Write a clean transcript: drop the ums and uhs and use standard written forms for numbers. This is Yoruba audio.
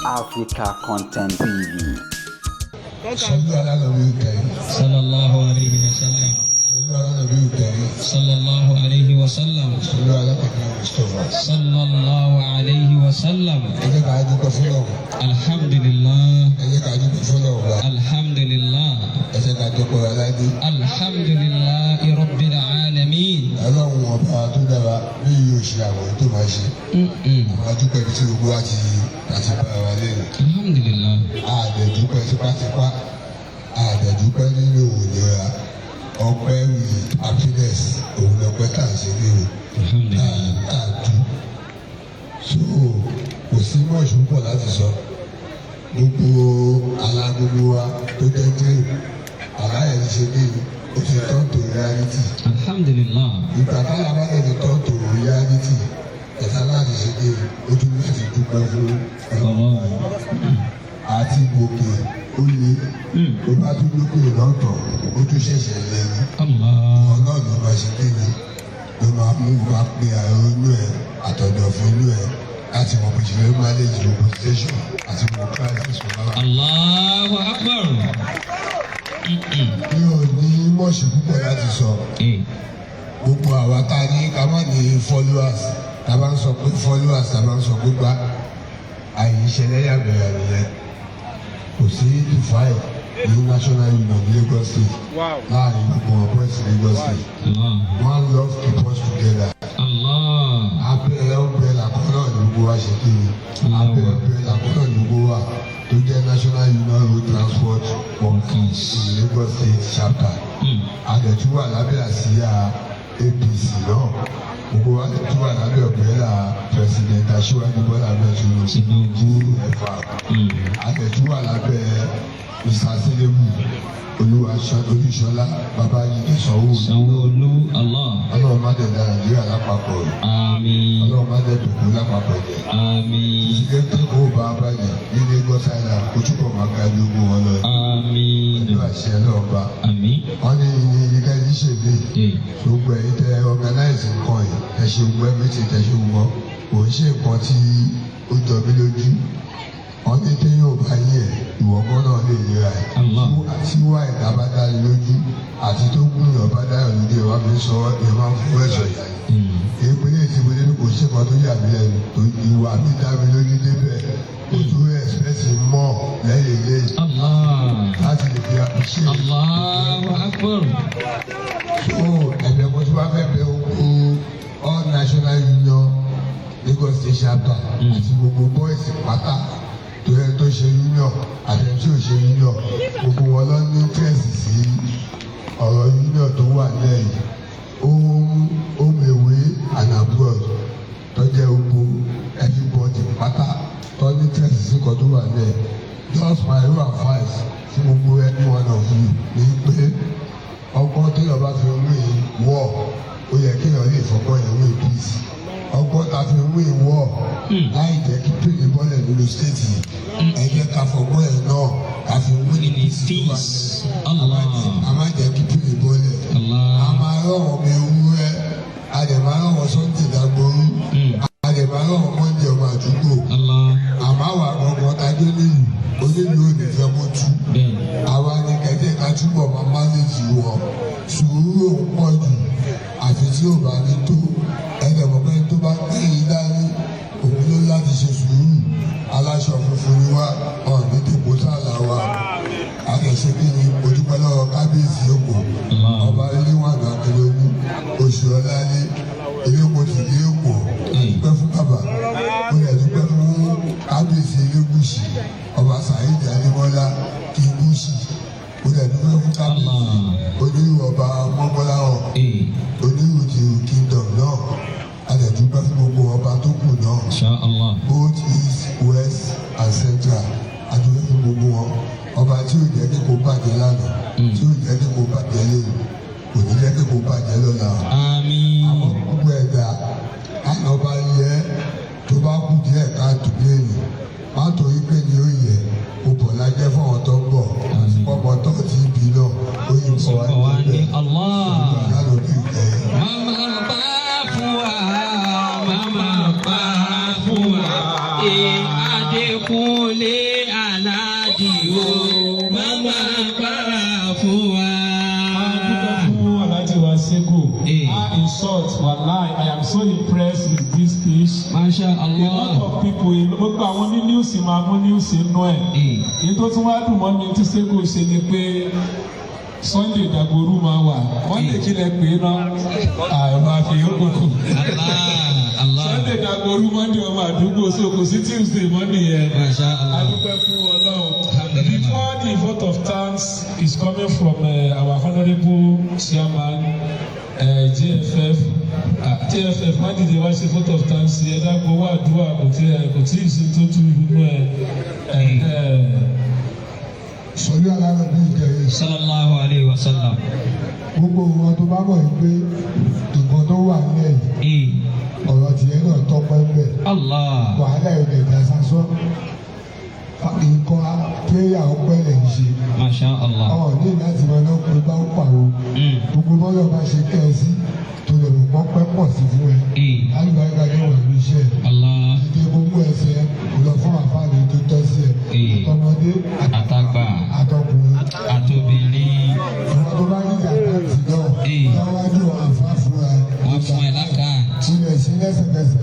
Africa Content TV. صلوا على النبي الكريم. صلى الله عليه وسلم. صلوا على النبي الكريم. صلى الله عليه وسلم. صلوا على النبي المصطفى. صلى الله عليه وسلم. Ẹ jẹ́ ká dúpẹ́ fọ́lọ́run. الحمد لله. Ẹ jẹ́ ká dúpẹ́ fọ́lọ́run wa. الحمد لله. Ẹ jẹ́ ká dúpẹ́ aládé. الحمد لله رب العالمين. Ọlọ́run ọba tó dára bí yóò ṣe àwọn tó máa ṣe. Àwọn adúpẹ́ ibi tí gbogbo wa ti àti bára wa lẹ́nu. الحمد لله. A dẹ̀ dúpẹ́ tipátipá. A dẹ̀ dúpẹ́ nínú òmìnira. Ọpẹ́ with happiness òun lọ́pẹ́ tá à ń ṣe ní o. الحمد لله. Tá à ń tú. So kò sí much púpọ̀ láti sọ. Gbogbo àlá gbogbo wa tó jẹ́ dream. Àlá yẹn ti ṣe ní o ti turn to reality. الحمد لله. Ìgbà táwọn bá dẹ̀ ti turn to reality, ẹ̀ka láti ṣe ní o tún láti dúpẹ́ fún Ọlọ́run. Àti gòkè ó le, tó bá tún lókè lọ́tọ̀, ó tún ṣẹ̀ṣẹ̀ lẹ́nu. الله. Ọlọ́run ló máa ṣe kéde ló máa mú wa pé àrùn inú ẹ̀ àtọ̀dọ̀ fún inú ẹ̀ láti mọ bó ṣe fẹ́ manage gbogbo situation àti gbogbo crisis wọn bá wà. الله أكبر. Mi ò ní much púpọ̀ láti sọ. Gbogbo àwa tá a ní ká má ní followers, tá a bá ń sọ pé followers, tá a bá ń sọ pé gbá àyè ìṣẹ̀lẹ̀ yàgbẹ̀yà nìyẹn. Kò sí divide ní National Union Lagos State láàrin gbogbo boys Lagos State. الله. One love keep us together. الله. Abẹ́ umbrella kan náà ní gbogbo wa ṣe kiri. Abẹ́ umbrella kan náà ní gbogbo wa tó jẹ́ National Union Road Transport Workers in Lagos State chapter. A dẹ̀ tún wà lábẹ́ àsíá APC náà. Gbogbo wa tún wà lábẹ́ umbrella President Aṣíwájú Bọ́lá Ahmed Tinubu. Tinubu. Ẹ̀fà a dẹ̀ tún wà lábẹ́ Mr. Selebu Olúṣọlá Babájídé Sanwó-Olú. Sanwó-Olú, Allah. Ọlọ́run má dẹ̀ da Nàìjíríà lápapọ̀ rẹ̀. Àmín. Ọlọ́run má dẹ̀ dòkó lápapọ̀ jẹ́. Àmín. Ìṣèlú tó kó bá a bàjẹ́ ní Lagos Island kó túbọ̀ máa ga ju ogun wọn lọ. Àmín. Pẹ̀lú àṣẹ náà bá. Àmín. Wọ́n ní ní yíká yìí ṣèlè. Gbogbo ẹ̀yin tẹ organize nǹkan yìí, ẹ ṣe gbogbo everything tẹ ṣe gbogbo. Kò ń ṣe nǹkan tí ó jọ mí lójú. Wọ́n ní téèyàn ò bá yẹ ìwọ kan náà lè yẹra ẹ̀. Allah. Tí wà ẹ̀dá bá dá ní lójú àti tó gúnyàn bá dá lójú ẹ̀ wá fi sọ ẹ̀ máa ń fún ẹ̀sọ̀ yà ni. Ìpínlẹ̀ tí mo dé ní kò ṣe kan tó yà mí lẹ́nu tó ìwà mi dá mi lójú débẹ̀. Mo tún expect mọ́ lẹ́yìn eléyìí Allah. láti lè fi appreciate. Allahu Akbar. So ẹ̀bẹ̀ kan tí wọ́n fẹ́ bẹ̀ gbogbo all National Union Lagos State chapter àti gbogbo boys pátá tó yẹ tó ṣe union àti ẹni tí ò ṣe union, gbogbo wọn lọ ní interest sí ọ̀rọ̀ union tó wà lẹ́yìn home, home away and abroad, tó jẹ́ gbogbo everybody pátá tó ní interest sí nǹkan tó wà lẹ́yìn. Just my own advice fún gbogbo every one of you ní pé ọgbọ́n téèyàn bá fi win war, ó yẹ kéèyàn lè fọgbọ́n yẹn win peace. Ọgbọ́n tá a fi win war láì jẹ́ kí plane bọ́lẹ̀ nínú state yìí, ẹ jẹ́ ká fọgbọ́n yẹn náà ká fi win peace tó wà Peace. lẹ́yìn. Allah. A má jẹ́ kí plane bọ́lẹ̀. A Allah. máa rọ̀ wọ́n bí ewúrẹ́, a dẹ̀ máa rọ̀ wọ́n Sunday Dagboru, a dẹ̀ máa rọ̀ wọ́n Monday ọmọ àdúgbò. Allah. Àmọ́ àwa gangan tajọ́ nílùú onílùú ò ní fẹ́ kó tú. Bẹ́ẹ̀. Àwa ni kẹ̀kẹ́ ká túbọ̀ máa manage wọn. Sùúrù ò pọ̀ jù àfi tí ò bá ní tó ẹnì mọ̀ pé tó bá gbé yín dání òun ló láti ṣe sùúrù. Aláṣọ funfun ni wá, ọ̀ọ́nì dèpò sàlà wa àkẹ́ṣe kí ni ojúpẹ́ lọ́wọ́ kábíyèsí Èkó, Ọba Rilwan Akínlolú oṣù ọ̀làlẹ́ Eléko tìlú Èkó. Dúpẹ́ fún bàbá, mo lè dúpẹ́ fún kábíyèsí Elégùṣì, Ọba Saheed Adémọ́lá Kingúṣì. Mo lè dúpẹ́ fún kábíyèsí onírú Ọba Mọ́gbọ́láhàn, onírú ti kingdom náà. A lè dúpẹ́ fún gbogbo ọba tó kù náà, Insha Allah. both east, west and central. A dúpẹ́ fún gbogbo wọn. Ọba tí ò jẹ́ kí kò bàjẹ́ lánàá, tí ò jẹ́ kí kò bàjẹ́ lẹ́yìn, kò ní jẹ́ kí kò bàjẹ́ lọ́la. Àmín. Àwọn gbogbo ẹ̀dá àná ọba yẹ tó bá kú díẹ̀ káàtó lẹ́yìn, má torí pé ní ó yẹ kó bọ̀ lájẹ́ fún àwọn tó ń bọ̀. Àmín. Ọmọ tó ti bí náà ó yí bọ̀ wá Bọ̀ wá ní níbẹ̀. Allah. Lánàá bí ìkẹyìn. Màmá bá fún wa, màmá bá fún wa, ee. Adékúnlé Aládìó màmá para fún wa. A dúpẹ́ fún Alhaji wa Sego. Eh. Ah, in short, wallahi, I am so impressed with this speech. Masha A lot Allah. of people, gbogbo àwọn ní news máa mú news inú ẹ̀. Eh. Èyí tó tún wá dùn mọ́ mi tí Sego ṣe ni pé Sunday Dagboru máa wà. Monday kí lẹ pè é náà? Àì máa fi yókù kù. Allah Allah. Sunday Dagboru, Monday ọmọ àdúgbò, so kò sí Tuesday mọ́ nìyẹn. Masha Allah. A dúpẹ́ fún Ọlọ́run. Alhamdulillah. Before the vote of thanks is coming from our honourable chairman, JFF, JFF má dìde wá ṣe vote of thanks. Ẹ dákun, owó àdúrà kò tí ì ṣe tó tu inú ẹ ẹ. Sọlú alára bí ìjẹyẹ. Sallallahu alayhi wa sallam. Gbogbo wọn tó bá mọ̀ yìí pé nǹkan tó wà nílẹ̀ yìí, ọ̀rọ̀ tiẹ̀ náà tọ́pẹ́ ń bẹ̀. Allah. Wàhálà ilẹ̀ ìjà sásán, nǹkan péyà ọpẹ́ lẹ̀ ń ṣe. Masha Allah. Ọ̀ ní láti máa náà pé bá ń pàwọ́ gbogbo bọ́lọ̀ bá ṣe kẹ́ ẹ sí tó lè mọ̀ pọ́npẹ́ pọ̀ sí fún ẹ. Alùpàgà ní wà ní iṣẹ́ ẹ. Allah. Dídé gbogbo ẹsẹ̀ kò lọ fún àfáàní tó tọ́ sí ẹ. Àtọmọdé, àtàgbà, àtọkùnrin, àtobìnrin. Ìwọ tó bá ní àkáǹtì náà lọ́wọ́jú àfáà fún ẹ. Wọ́n fún ẹ lákàntì. Tilẹ̀ ṣe lẹ́sẹ̀kẹsẹ̀.